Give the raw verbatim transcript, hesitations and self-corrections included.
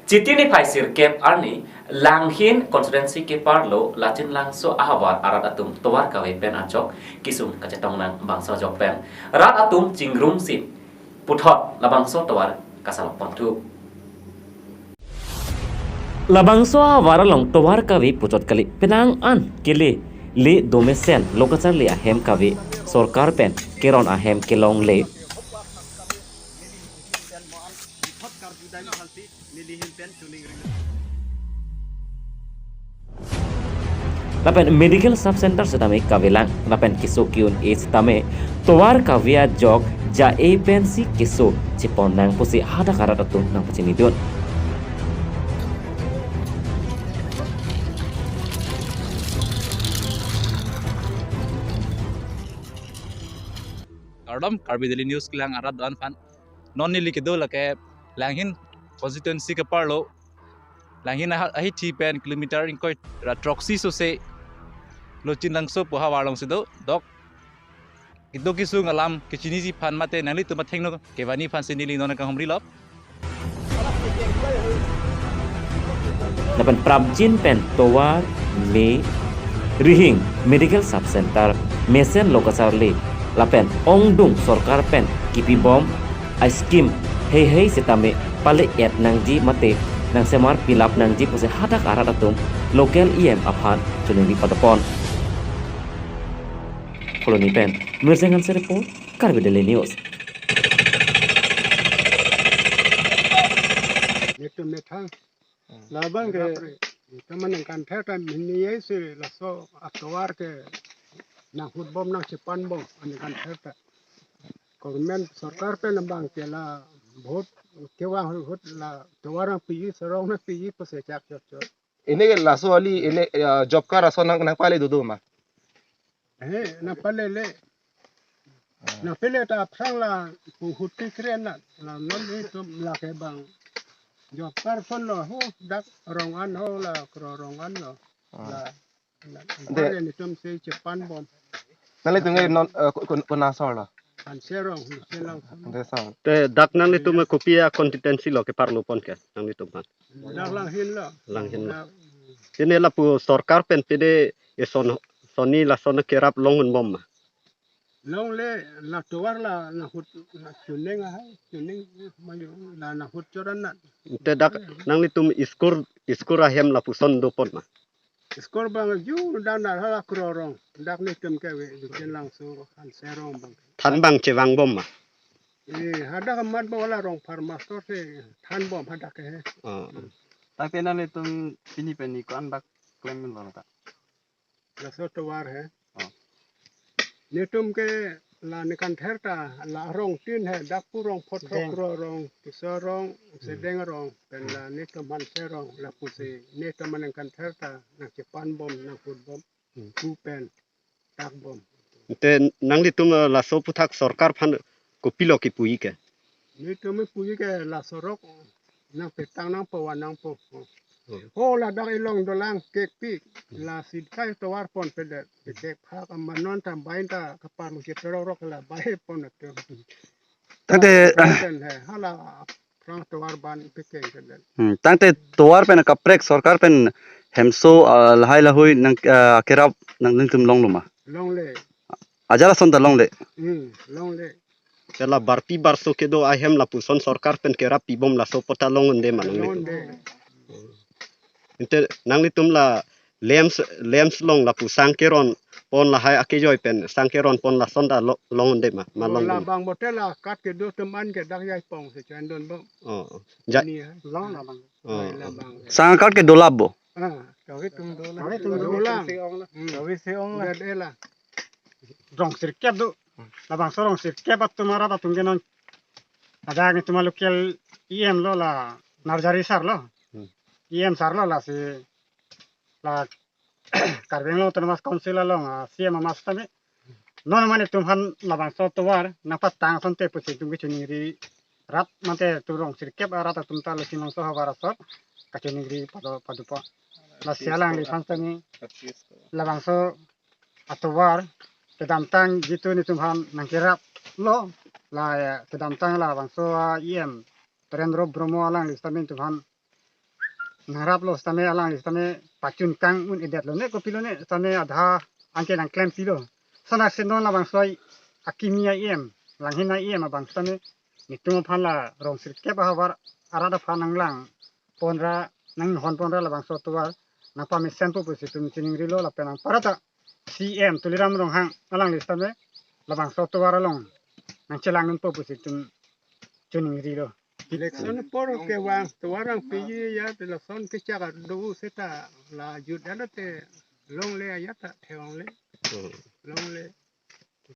Chiti niphai sirkep arni Langhin constituency keparlo Lachinlangso ahavar arat atum tovar kave pen ajok kesung kachetong nang bangso ajok pen rat atum chingrumsi puthot labangso tovar kasalok ponthu. Labangso ahavar along tovar kave puchot kali, penang an kele le do mesen lo kacharli ahem kave, sorkar pen keron ahem kelongle. Lapen medical sub center setame kavelang, lapen keso ke-un-e setame tovar kave ajok ja-e pensi keso chepon nang pusi hadak arat atum nangpachinidun. Kardom, Karbi Daily News kelang arat do-an aphan. Non neli kedo lake Langhin constituency keparlo, Langhin aha-, ahithi pen kilometer ingkoi ra throksi sose Lachinlangso pu ahavar alongsi do, dok kedo kesung alam kechiniji aphan mate nanglitum athengno kevangji aphansi neli non kanghumri lok. Lapen prapjin pen tovar me rihing medical sub center mesen lo kacharli lapen ongdung sorkar pen kipibom a-scheme heihei setame pale-et nangji mate nangsemar pilap nangji pusi hadak arat atum local E M aphan chiningri padopon. Phuloni pen Mirseng Hanse report, Karbi Daily News. Netum methang. Hmm. Labang ke, teman yang kan ther kan mini ya si laso atovar ke nanghut bom nangchepan bom, aningkan ther ta. Government sorkar pen abang ke la vote kevang hut la tovar nangpiji, sorong nangpiji pusi chak chak chak. Ini ke laso ali, ini, eh, job card ason nang, nangpale dodo ma? Eh, nangpalele. Ah. Nangpale ta aphrang la pu huti kre na, la non netum lake bang job card ason lo, ho, dak rong an ho la, kro rong an lo. Ah. La, la, de, pale netum si chepan bom. Nanglitum ke non, eh, ko-, ko-, kona asor lo? Hanse Rong, Hanse Rong. Hanse Rong. Te dak nanglitum kopi a-constituency lo keparlo pon ke, nanglitum aphan? Dak Langhin lo. Langhin lo. Dak. Pine lapu sorkar pen pine eson sonni lason kerap long un bom ma? Longle, la tovar la nanghut, la chuning ahai, chuning mayu, la nanghut choran nat. Te dak nanglitum school, school ahem lapuson dopon ma? School bang ju dan na hala kro rong, dak netum kave, Lachinlangso Hanse Rong bang. Than bang chevang bom ma? Eh, hadak amat bang la Rongphar master si than bom hadak ke he. Oh. Tapi nanglitum pini peni ko-an bak klem lo ta? Laso tovar he. Oh. Netum ke la ningkan ther ta, la rong tin he, dak pu rong, phothok Deng. Kro rong, Tisso Rong, Hmm. Sedeng Rong, pen la netum Hanse Rong, lapusi netum aningkan ther ta nangchepan bom, nanghut bom, Hmm. Pu pen tak bom. Te nanglitum, eh, laso aphuthak sorkar aphan kopilo kipuji ke? Netum kipuji ke la sorok nangpetang nangpo, van nangpo. Hmm. Ho ladak ilong dolang kekpik, la sidkai tovar ponpedet, kekphak amanon ta bain ta kaparlu si perorok la bai pon atum. Tangte, Pen he, hala aphrang tovar ban pekeng pedet. Hmm, tangte tovar pen kaprek sorkar pen hemso, ah, lahai lahui nang, ah, kerap nangtum longlo ma? Longle. Ajat ason ta longle. Hmm, longle. Te la barpi barso kedo ahem lapuson sorkar pen kerap pibom laso apot ta long un-e ma nanglitum? Long un-e. Ante nanglitum la LAMPS, LAMPS along lapu sang keron pon lahai akejoi pen sang keron pon lason ta lo-, long un-e ma, ma long un-e? Labang bote la card kedo atum an ke dak jai pong si chandon bom. Oh, oh. Ja- Ni hai. Long labang. Oh, oh. Labang. Sang card kedo lap bo? Ah, kave tum dolang. Kave tum dolang. Dolang. Hmm. Kave si ong la. Gad ela. Rong sirkep do. Labangso rong sirkep atum arat atum ke non. Ada netum a-local E M lo la Narjari sir lo. Hmm. E M sir lo lasi la Karbi Anglong Autonomous Council along, ah, C E M amat tame. Non mane netum aphan labangso tovar nangpatang asonte pusi netum kachiningri rat mate tu rong sirkep arat atum ta Lachinlangso ahavar asor kachiningri pado padopo. Lasi alangliphan tame labangso atovar kedamtang jitu netum aphan nangkeraplo la, eh, kedamtang labangso, ah, E M Torendro Bromo alangli tame netum aphan nangraplo sitame alangli sitame pachun kang un-edetlo ne kopilo ne sitame adha anke nangklempilo. Lason ason non labangso akimi a-E M, Langhin a-E M abang sitame netum aphan la rong sirkep ahavar arat aphan nanglang ponra, nanghon ponra labangso atovar nangpamesenpo pusi itum chiningrilo lapen anparta C E M Tuliram Ronghang alangli sitame labangso atovar along nangchelangdunpo pusi itum chiningrilo. Election apor kevang tovar nangpiji ya, lason kechak do seta la jutdamlote longle ya ta theongle. Hmm. Longle.